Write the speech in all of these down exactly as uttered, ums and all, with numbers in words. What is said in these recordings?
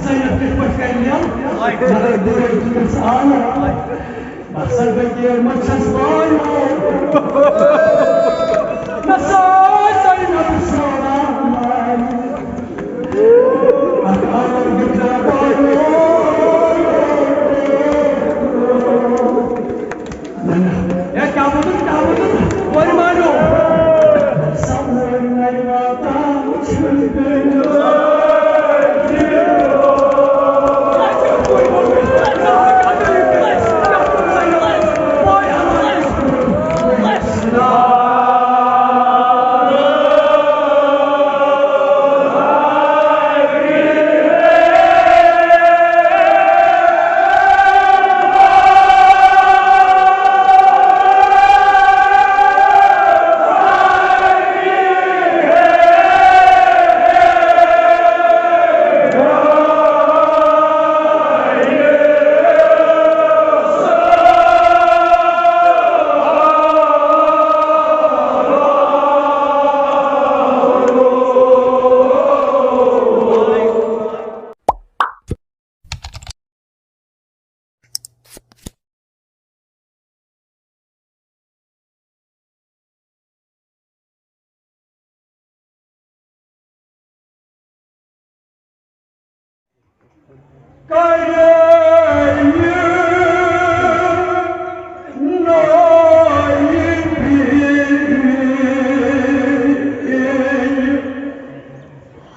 زینب کِتھ پٲٹھۍ کَرِ یَلہٕ؟ مگر بہٕ روٗدُس آلہٕ۔ مقصد گٔے کہِ مےٚ چھَس پانہٕ۔ مےٚ سۭتۍ زینب سارا۔ اَتھ آو دِگرا پانہٕ۔ اے، کیٛاہ ووٚنُن، کیٛاہ ووٚنُن؟ کورِ مانیو۔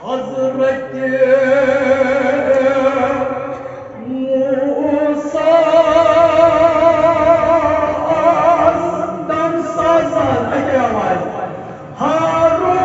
حضرت موسیٰ دم سازان، اکے آواز، ہارون۔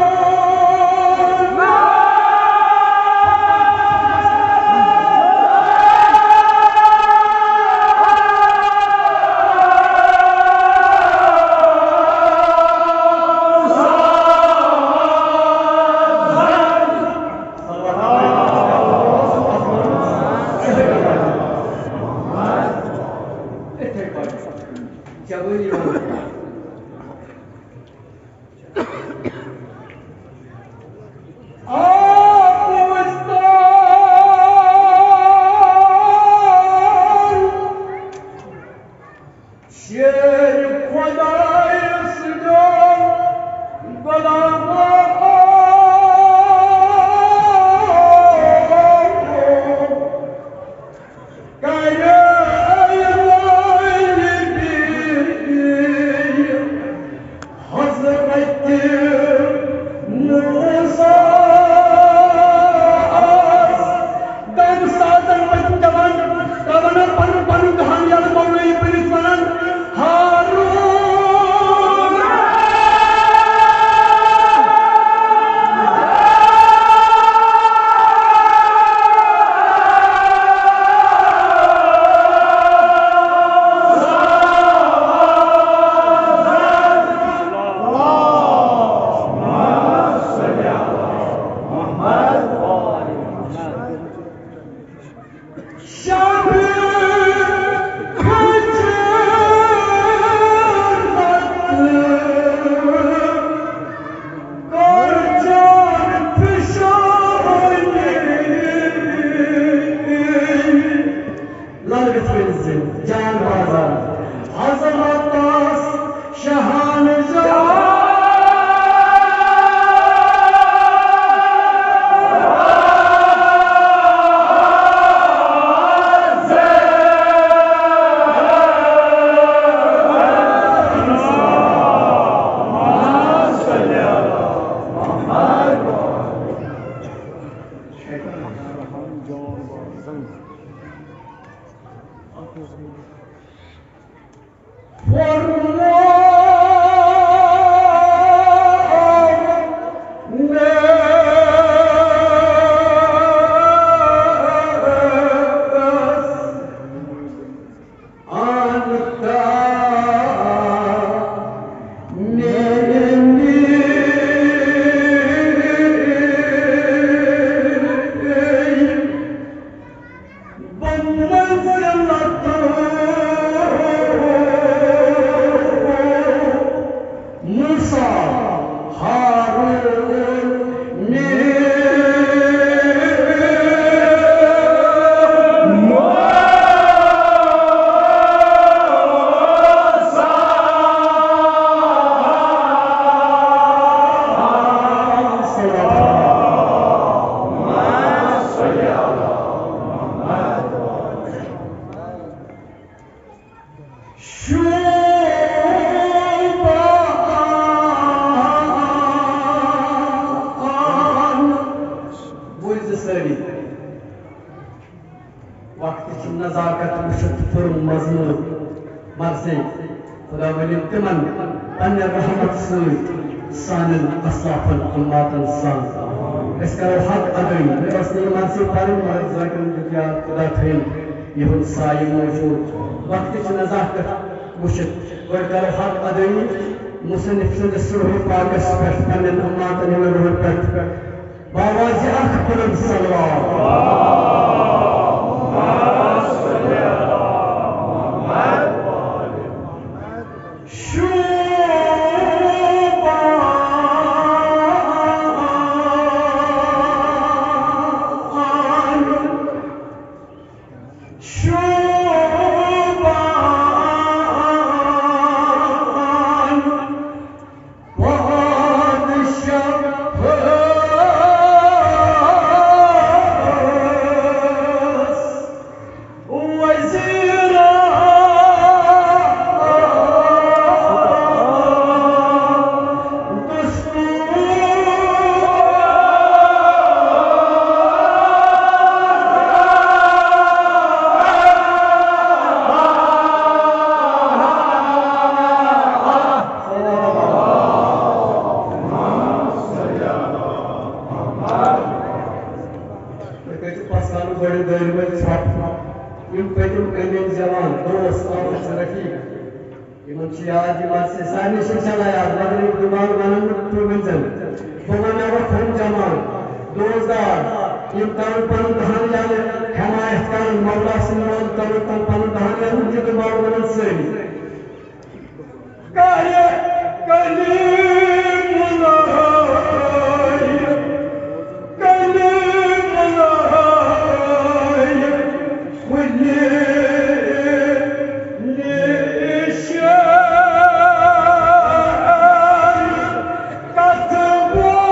شیر خدایس دیو غلامو، کرے لٲنتی حضرت موسیٰ۔ دم سازن پتہٕ پٮ۪وان، پٮ۪وان پنُن پنُن دہان یلہٕ مولوی پٔرِتھ ونان، ہارون۔ لل گژھِ ؤنِتھ زِ جان بازار حضرتس شہان جان۔ سٲری۔ وقتٕچ نزاکت وٕچھِتھ پھوٚرُم مضموٗن مرثی۔ خدا ؤنِن تِمن پننہِ رحمت سۭتۍ سانٮ۪ن اسلافن اماتن سان۔ أسۍ کرو حق ادٲیی۔ مےٚ ٲس نہٕ یہِ مرثی پرٕنۍ، مگر ذٲکرن دیُت یاد، خدا تھٲیِن یِہُنٛد سایہِ موجود۔ وقتٕچ نزاکت وٕچھِتھ گۄڈٕ کرو حق ادٲیی مصنف سٕنٛدِس روحِ پاکس پٮ۪ٹھ، پننٮ۪ن اماتن ہٕنٛدٮ۪ن روحن پٮ۪ٹھ۔ باواز اکھ بلند صلوات۔ تُہۍ کٔرِو پَسنٛد گۄڈٕ دٲرِمٕتۍ ژھۄپہٕ۔ یِم پٔتِم أنٛدۍ أنٛدۍ زٮ۪وان دوس، آمٕتۍ رفیق۔ یِمن چھِ یاد، یِم آسہِ سارنٕے چھِ چلان یاد، مگر یِم دُبارٕ وَنن نہٕ تُہۍ ؤنۍزٮ۪ن۔ بہٕ وَنہٕ وۄنۍ ہُم جماعت، دوستدار، یِم کَرَن پَنُن دَہَن یَلہٕ حمایت کَرَن، مولا سٕنٛدِ منٛز کَرَن تِم پَنُن دَہَن یَلہٕ، یہِ دُبارٕ وَنَن سٲری۔ کَرِ کلیم اللہ، کلیم اللہ، کُلہِ نِشان کتھ بوز۔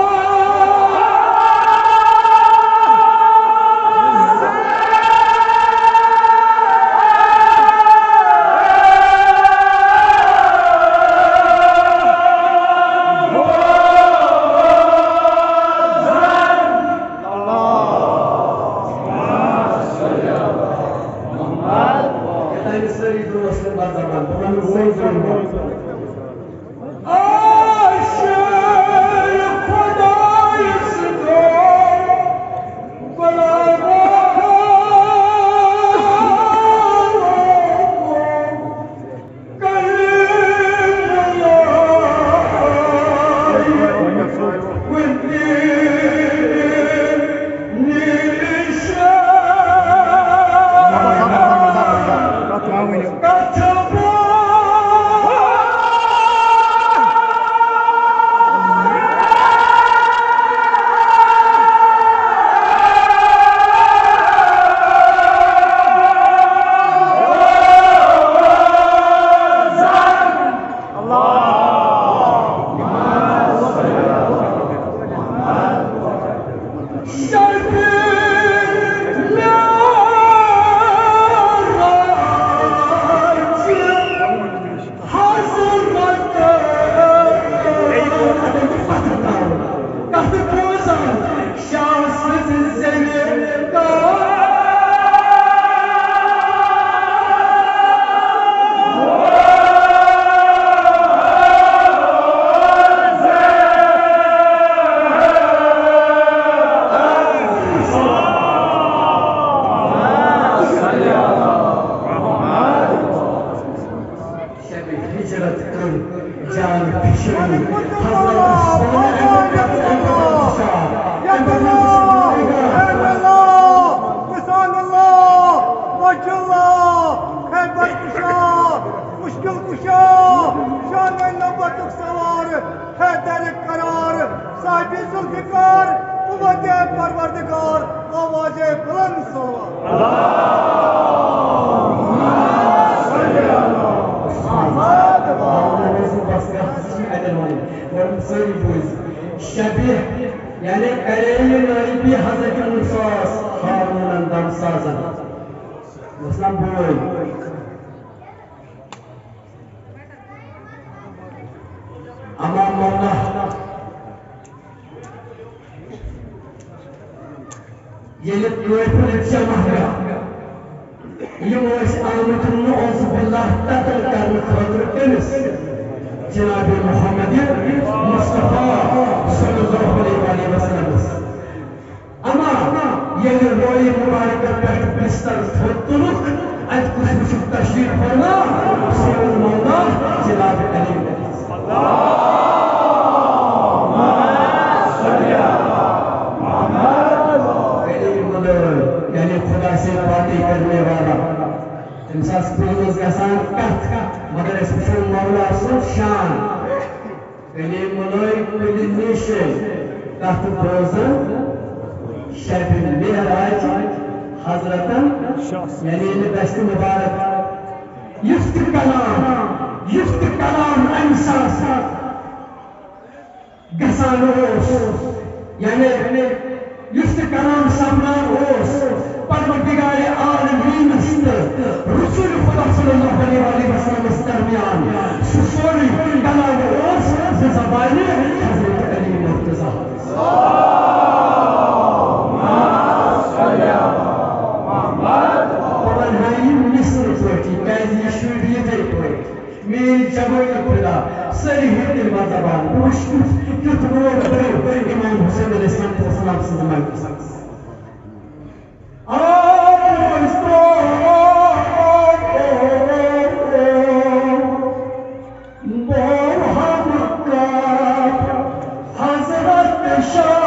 یوٚتام سٲری دوس نمبر دپان، بہٕ وَنہٕ سٲری دوس نمبر۔ عاشق خدایس گوٚو غلام۔ شبِ ہجرت کٔر جان فشانی، حضرت عثمان احمد پتہٕ احمد شاہ، احمد شاہ۔ مشکل کشا، شان نبوتک سوار، حیدر قرار، صاحب ذوالفقار، قوت پروردگار، آواز بلند صلوات۔ سٲری بوٗزۍ۔ شبیہ، یعنی کرے یہِ نٲیبی حضرت موسیٰ ہارونن دم سازن۔ اوس نا بوے۔ اما مولا۔ ییٚلہِ کٲفِل جمع گٔے، یِم ٲسۍ آمٕتۍ نعوذ باللہ قتل کرنہٕ خٲطرٕ کٔمِس؟ جناب محمد مصطفیٰ صلی اللہ علیہ وآلہ وسلمس۔ اما ییٚلہِ روی مبارکہ پٮ۪ٹھ بستر تھوٚد تُلُکھ، اَتہِ کُس وٕچھُکھ تشریف فرما؟ سون مولا جناب علی۔ علی ملٲے، یعنی خدا سے باتیں کرنے والا۔ تٔمِس آسہٕ پانَس گژھان کَتھ، مگر أسۍ وٕچھو مولا سُنٛد شان۔ علی ملٲے کُنہِ نِشے کَتھ بوزان، شبِ معراج حضرتن، یعنی ییٚلہِ دستِ مبارک۔ یُس تہِ کلام، یُس تہِ کلام اَمہِ ساتہٕ گژھان اوس، یعنی یُس تہِ کلام سپدان اوس پروردگار عالمینس تہٕ رسول خدا صلی اللہ علیہ وآلہ وسلمس درمیان، سُہ سورُے کلام اوس زِ زبانہِ حضرت علی مرتضیٰ۔ بہٕ ونہٕ ہا یہِ مِثال پٲٹھۍ، کیازِ یہِ شُرۍ یِتھے پٲٹھۍ۔ میٲنۍ جوٲنی فدا، سٲری ہیٚتِن وۄنۍ زبان۔ بہٕ وٕچھٕ کیُتھ، کیُتھ روب بٔرِو امام حسین علیہ الصلوۃ والسلام سٕنٛزِ مجلسس۔ آ، بہٕ وٕچھٕ، بہٕ ہم کب حضرت شاہ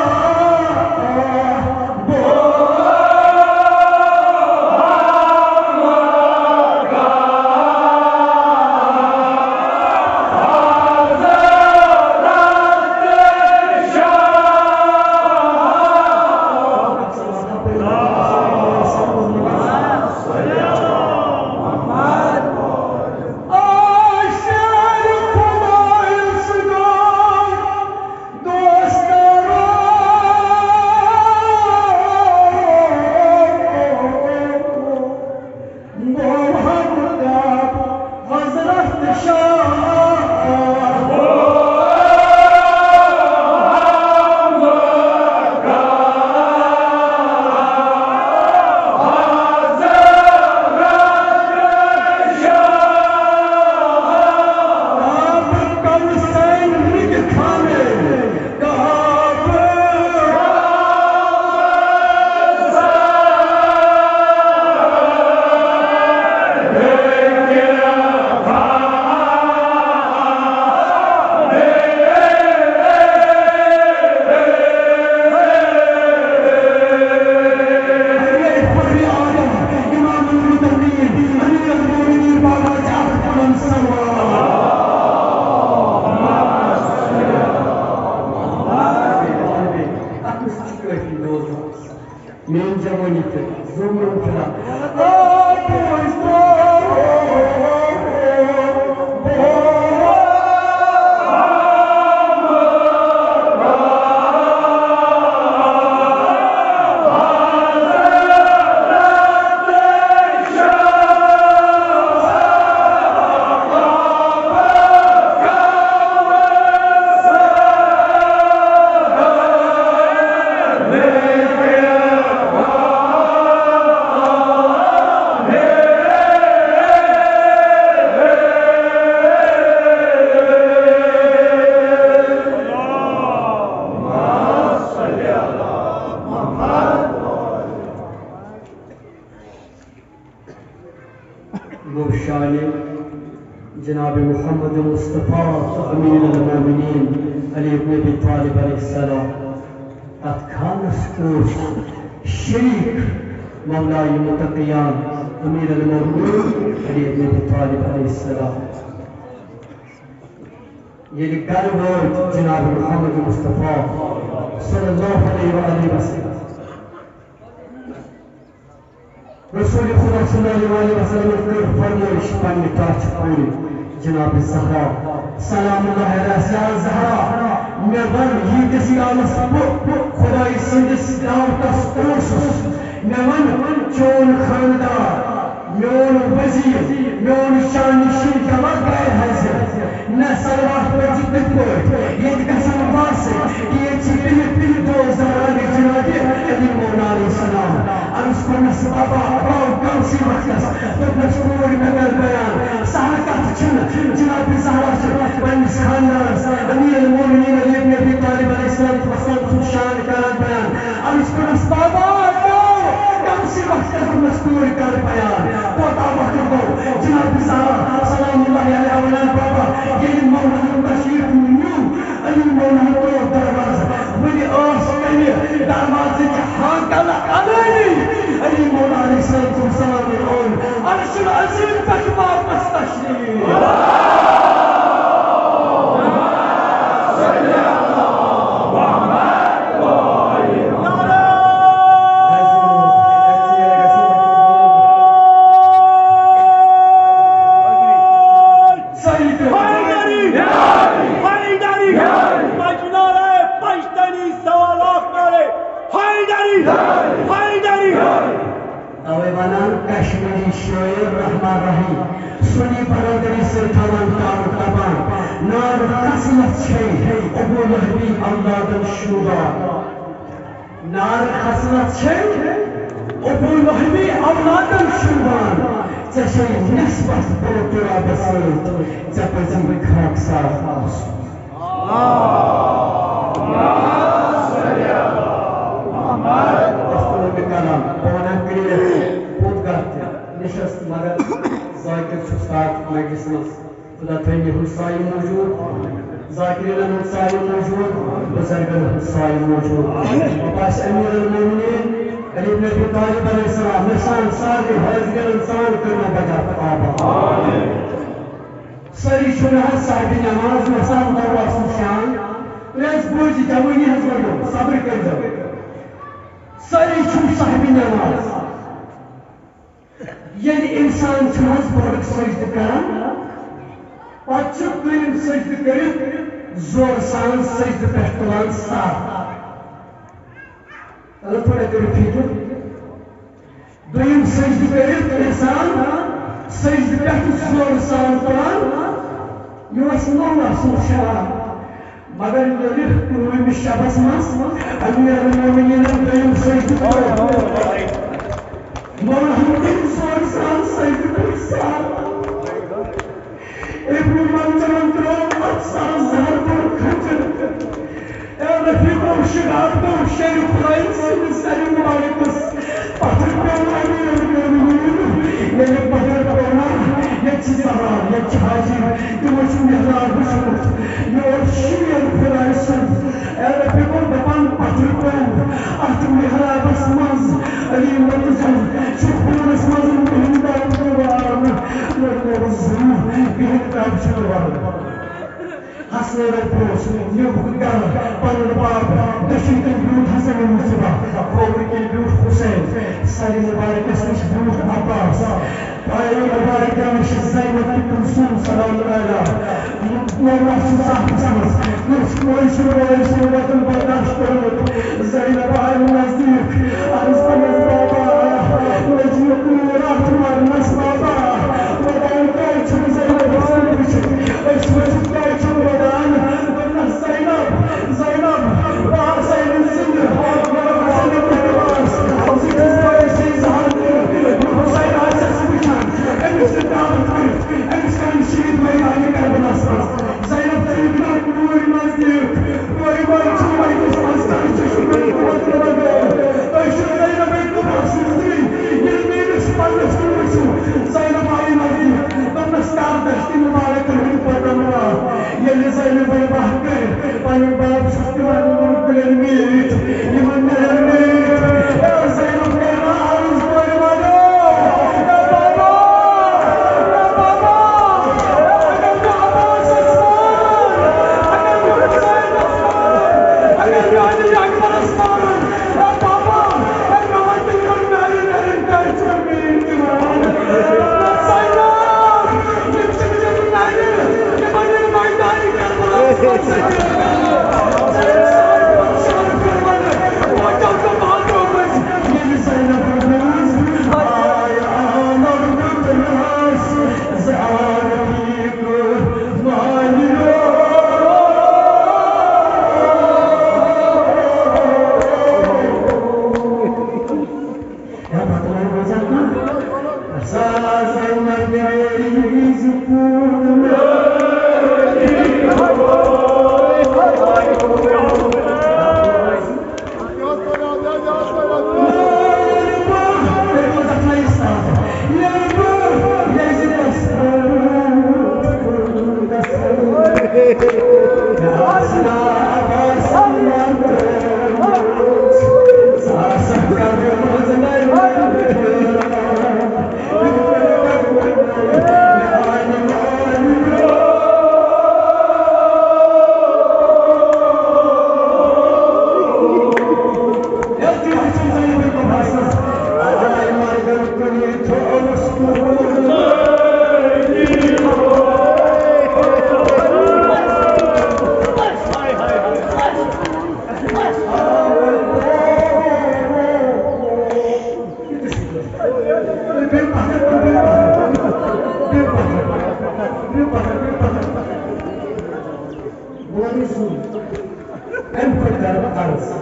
میٲنۍ جوٲنی تہٕ زوٗمرُن فِلم۔ گوٚو شانِ جناب محمد مصطفیٰ تہٕ امیر المومنین علی ابن ابی طالب علیہ السلام۔ تتھ خانس اوس شریک مولای متقیان امیر المومنین علی ابن ابی طالب علیہ السلام۔ ییٚلہِ گرٕ وٲتۍ جناب محمد مصطفیٰ صلی اللہ علیہ وآلہ وسلم، رسول خدا صلی اللہ علیہ وسلم کٔر فرمٲیش پننہِ ٹاٹھہِ کورِ جناب زہرا سلام اللہ علیہا، یا زہرا، مےٚ وَن، ییٖتِس کالس بہٕ خدایہِ سٕنٛدِس دعوتس اوسُس، مےٚ وَن، چون خاندار، میون وزیر، میون شانشین جمع غیر حاضر، نہ صلوات پٔرزِ تِتھ پٲٹھۍ، ییٚتہِ گژھن واسہِ، ییٚتہِ چھِ تِم، تِم دوست داران جناب علی مولا علیہ السلام۔ وقتس منٛز کوٗر کر بیان۔ کوتاہ وقت گوٚو؟ جناب زہرا سلام اللہ علیہا ونان، بابا، ییٚلہِ مولاہن تشریف نیوٗ، علی مولاہن ترٛوو دروازٕ۔ وُنہِ ٲس کَنہِ دروازٕچ ہانکلہٕ اَنٲنی۔ علی مولا علیہ الصلوۃ والسلام اوٚن عرش العظیم پٮ۪ٹھ واپس تشریف۔ حیدری! حیدری! مجنون ہے پشتنی سوال آخر ہے۔ حیدری! حیدری! توے ونان کشمیری شاعر رحمان راہی سنی برادری سے تھاوان تعلق دپان، نار خصلت چھے ابو لہبی اولادن شوبان۔ نار خصلت چھے ابو لہبی اولادن شوبان۔ ژےٚ چھے نسبت بُرٕ ترابس سۭتۍ، ژےٚ پزی خاکسار آسُن۔ وسلم کرام، بہٕ وَنہٕ کٔرِتھ پوٚت کَتھ تہِ۔ مےٚ چھَس مگر ذاکر چھُس تَتھ مجلسہِ منٛز۔ خدا تھٲیِن یِہُنٛد سایہِ موٗجوٗد، ذاکرینن ہُنٛد سایہِ موٗجوٗد، بُزرگن ہُنٛد سایہِ موٗجوٗد۔ وۄنۍ آسہِ امیر المومنین علی بن ابی طالب علیہ السلام، مےٚ سان سارنٕے حٲضریٖنن سان کٔرِو بجا آباد۔ سٲری چھِو مےٚ حظ صاحبِ نماز، مےٚ سان کرو اصل شان۔ تُہۍ حظ بوٗزِو، جوٲنی حظ ؤنِو، صبر کٔرۍزیو۔ سٲری چھِو صاحبِ نماز۔ ییٚلہِ اِنسان چھُ حظ گۄڈٕ سجدٕ کران، پتہٕ چھُ دوٚیِم سجدٕ کٔرِتھ زورٕ سان سجدٕ پٮ۪ٹھ تُلان سر۔ تَلہٕ تھوڑا کٔرِو فِکر۔ دوٚیِم سجدٕ کٔرِتھ اِنسان سجدٕ پٮ۪ٹھ زورٕ سان تُلان، یہِ اوس نوٚو اصل شراب۔ مگر ییٚلہِ کٲمہِ شبس منٛز امیر المومنینن دوٚیِم سجدٕ کوٚر، مولاہن تٔمۍ زورٕ سان سجدٕ کوٚر سار۔ ابن منجمن ترٛوو اتھ سرس زہر کوٚر کھنجر۔ اے رفیقو، شِکار گوٚو شیرِ خدایہِ سٕنٛدِ سرِ مبارکس۔ پتھر پیوٚو امیر المومنین۔ ییٚلہِ پتھر پیوٚو نا، ییٚتہِ چھِ زہرا، ییٚتہِ چھِ حاجی، تِمو چھُ محراب وٕچھمُت۔ یہِ اوس شیر خدایہِ سُنٛد۔ اے رفیقو، دپان پتھر پیوٚو اتھ محرابس منٛز۔ علی مرتضی چھُ خوٗنس منٛز بِہِتھ دم دِوان۔ لڑکو زوٗ بِہِتھ دم چھُ دِوان۔ حسنینن پرٛوژھ، نیوٗکھ گرٕ پنُن بب۔ دٔچھِنۍ کِنۍ بیوٗٹھ حسن مصطفیٰ، کھووُر کِنۍ بیوٗٹھ حسین۔ سرِ مبارکس نِش بیوٗٹھ عباس۔ پایہِ مبارکہ نِش زینب تہٕ کلثوم سلام علیہا۔ مولا چھُ صحنس منٛز، کٲنٛسہِ کورِ چھُنہٕ وٲرۍ سُنٛد وطن برداشت کوٚرمُت۔ زینب آیہِ نزدیٖک، عرض کوٚرمَس، بابا، مےٚ دِیِو کوٗر اکھ مرنس، بابا۔ ودان کیٛازِ چھُنہٕ زینبس کُن وٕچھِتھ؟ أسۍ وٕچھِتھ کیٛازِ چھُنہٕ ودان؟ دوٚپنَس، زینب، زینب، بہٕ آسَے نہٕ زِندٕ، مےٚ آسَے نہٕ کانٛہہ لباس۔ زِٹھِس بٲیِس چھِ زہر دیُن، حسین آسٮ۪س وٕچھان، أمِس چھِ دعوت کٔرِتھ، أمِس کَرَن شہیٖد میدانِ کربلاہَس منٛز۔ زینب تھٲوِکھ نا کوٗرۍ نزدیٖک، کوٗرِ منٛز چھُ وَنہِ کُس منٛز کَرِ چھُ شُکُر قوت لگٲوِتھ۔ تُہۍ چھِو مولوی صٲب، اَمہِ پتہٕ کرٕ بہٕ عرض۔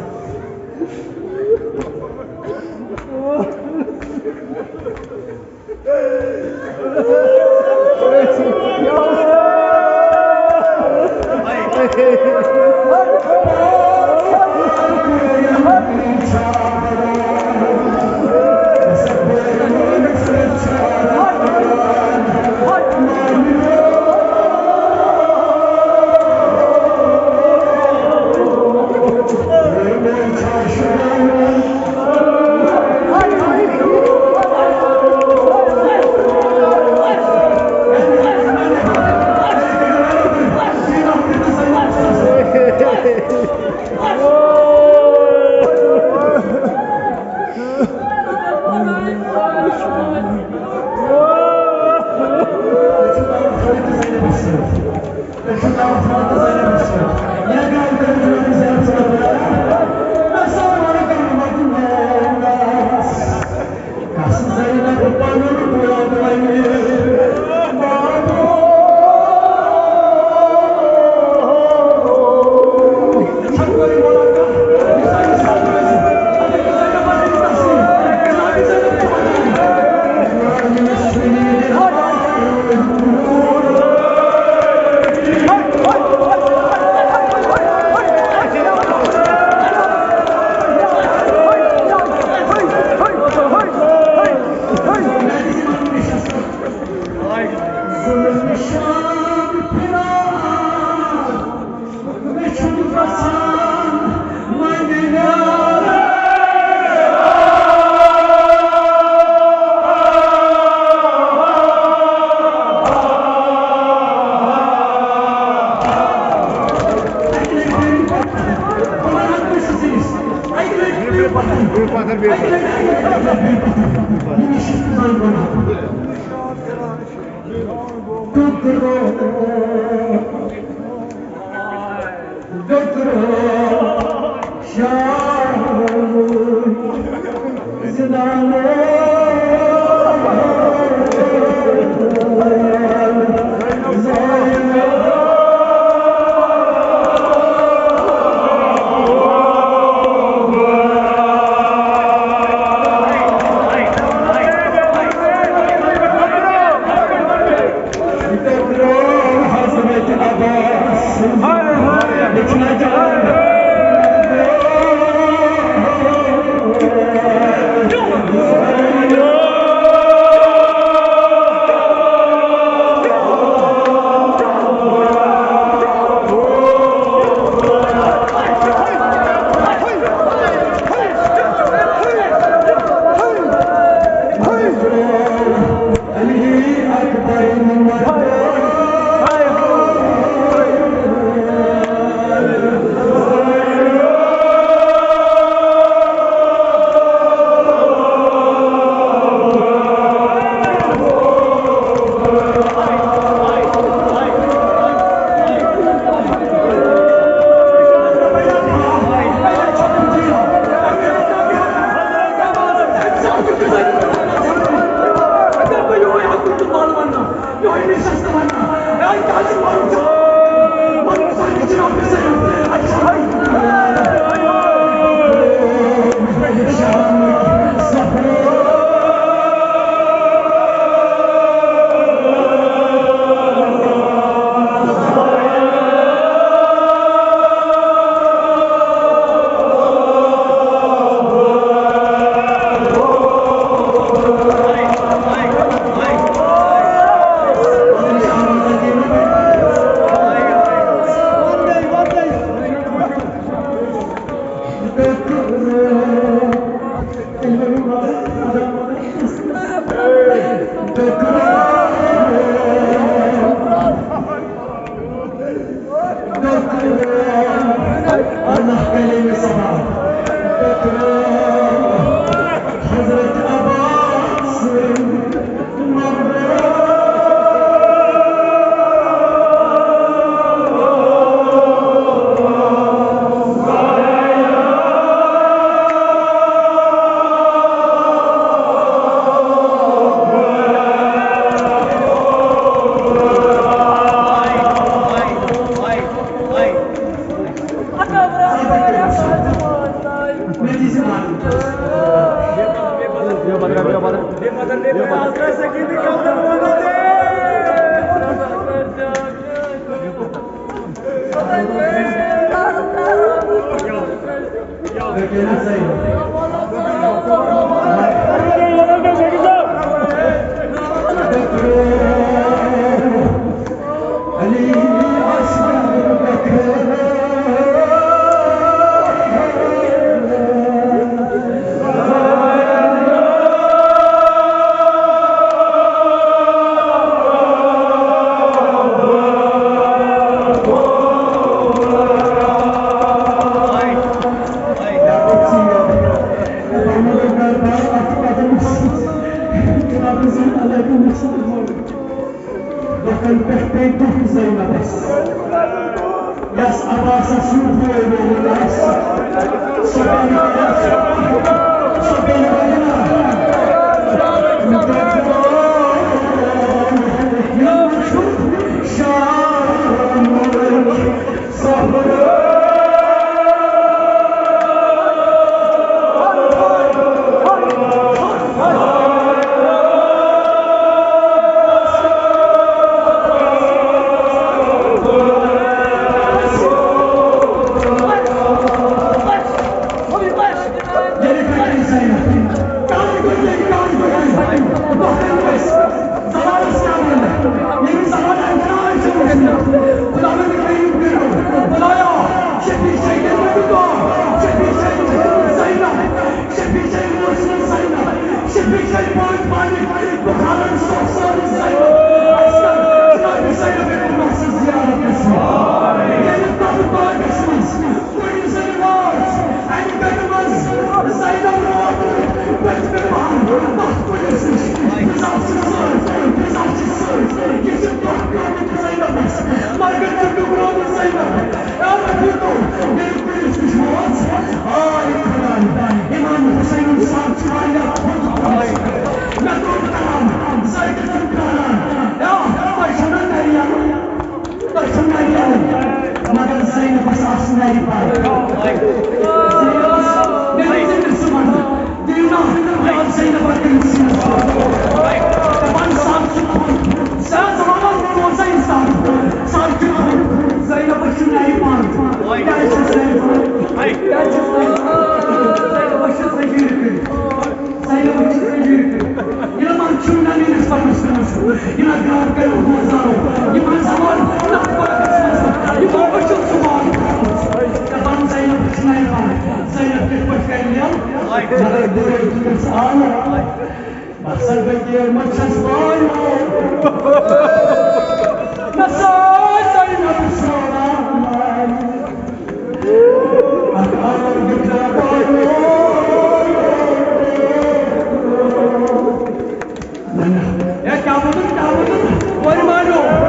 علیکم السلام۔ دۄکھن پٮ۪ٹھ پیٚیہِ دُکھ زینبس۔ یس عباسس یُتھ وٲے وومُت آسہِ، سۄ پیٚیہِ، سۄ پیٚیہِ وجنا۔ یِمن چھُ شامُک سفر۔ مگر زینبس آسہٕ نرِ پردٕ۔ مےٚ دوٚپ تٔمِس، ژٕ وَن، دِیِو نا زینبس تٔمِس سۭتۍ۔ دَپان، سَر چھُ کھوٚن۔ سَر، زَمانَس منٛز اوس سا اِنسان؟ سَر چھُ کھوٚن۔ زینبس چھُ نرِ پردٕ۔ کیٛازِ چھُس نرِ پردٕ؟ کیٛازِ چھُس نرِ پردٕ؟ زینبس چھِ زٔمیٖن کٔرِتھ۔ زینب چھِ زٔمیٖن کٔرِتھ۔ یِمَن چھُ نہ میٖرِس پَنُن سُہ، یہِ نہ گرٛاو کَریو گُزارو۔ یِمَن زَمانہٕ نہ پَتہٕ سُہ، یِمَن وٕچھُن سُہ وارٕ۔ دَپان زینب چھِ نَیہِ پَنٕنۍ۔ زینب کِتھ پٲٹھۍ کَرِ یَلہٕ؟ مگر بہٕ روٗدُس آلہٕ۔ بَسَر بہٕ گیمہٕ چھَس وایو۔ مےٚ سۭتۍ زینب سوران۔ ہے، کیٛاہ ووٚنُن، کیٛاہ ووٚنُن؟ کورِ مانیو۔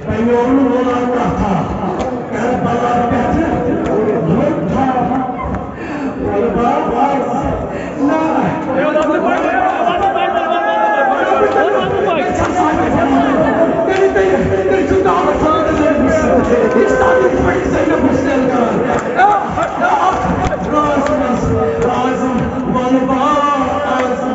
بنیامین ملاقات تھا کربلا پٮ۪ٹھٕ ووٚتھ تھا۔ وَلہٕ بابا، نہ۔ تیٚلہِ، تیٚلہِ، تیٚلہِ چھُ دعوت سان زینب حسین۔ یہِ چھُ سارنٕے پٮ۪ٹھ زینب حسین کران۔ آ، آ، آ، راز، راز، راز، وَلہٕ بابا، راز۔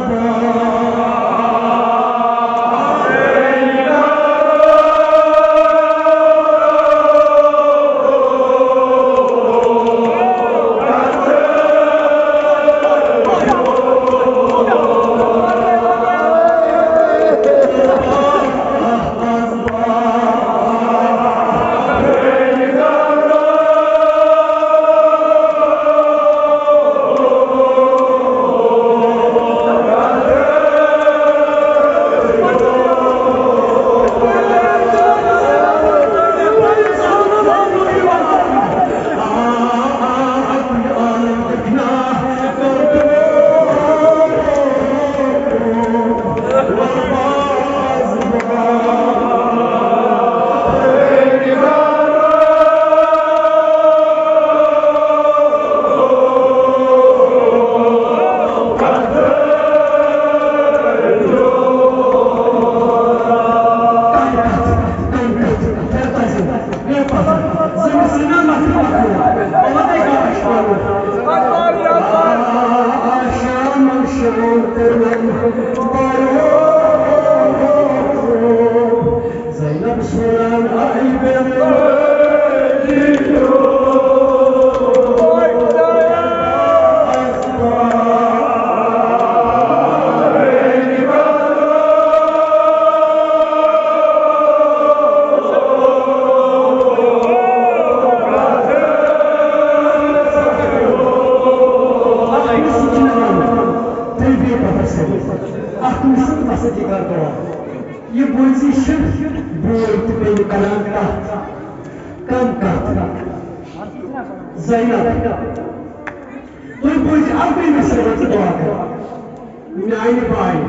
زینب، تُہۍ بوٗزِو اَکُے مےٚ سۭتۍ دُعا کٔرِتھ۔ میٛانہِ بایہِ۔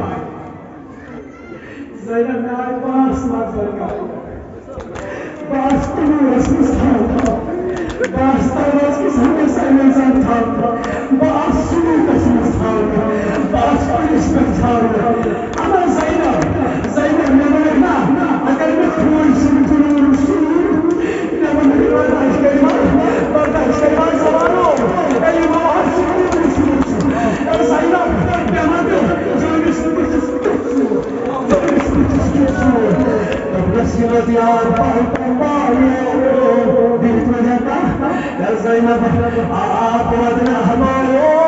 زینب میٛانہِ پانَس منٛز زینب۔ بہٕ آسہٕ کُنوُرَس منٛز تھاوُن۔ بہٕ آسہٕ تَوَس منٛز ہمیشہ اَمے زَن تھاوُن۔ بہٕ آسہٕ سلوٗکَس منٛز تھاوُن۔ بہٕ آسہٕ پُلِس پٮ۪ٹھ تھاوُن۔ اما زینب، زینب، مےٚ ووٚنُکھ نا، اگر مےٚ کھوٗژ سُنٛد کُنوُر سُنٛد، مےٚ ووٚنُکھ، یہِ وَن اَسہِ کَرِ ما، پَتہٕ اَسہِ کَرِ ما زوالو، اے یہِ گوٚو اَز سُنٛد کُنوُر سُنٛد۔ اے زینب، مےٚ وَن تہٕ، چٲنِس بٕتھِس کیُتھ چھُ، چٲنِس بٕتھِس کیُتھ چھُ؟ دوٚپنَس، یہِ نہٕ یار پَرُن پَرُن پاوِ، دِل تُلہِ کانٛہہ، اے زینب، آ، آ، پَتہٕ نہٕ ہَمایو۔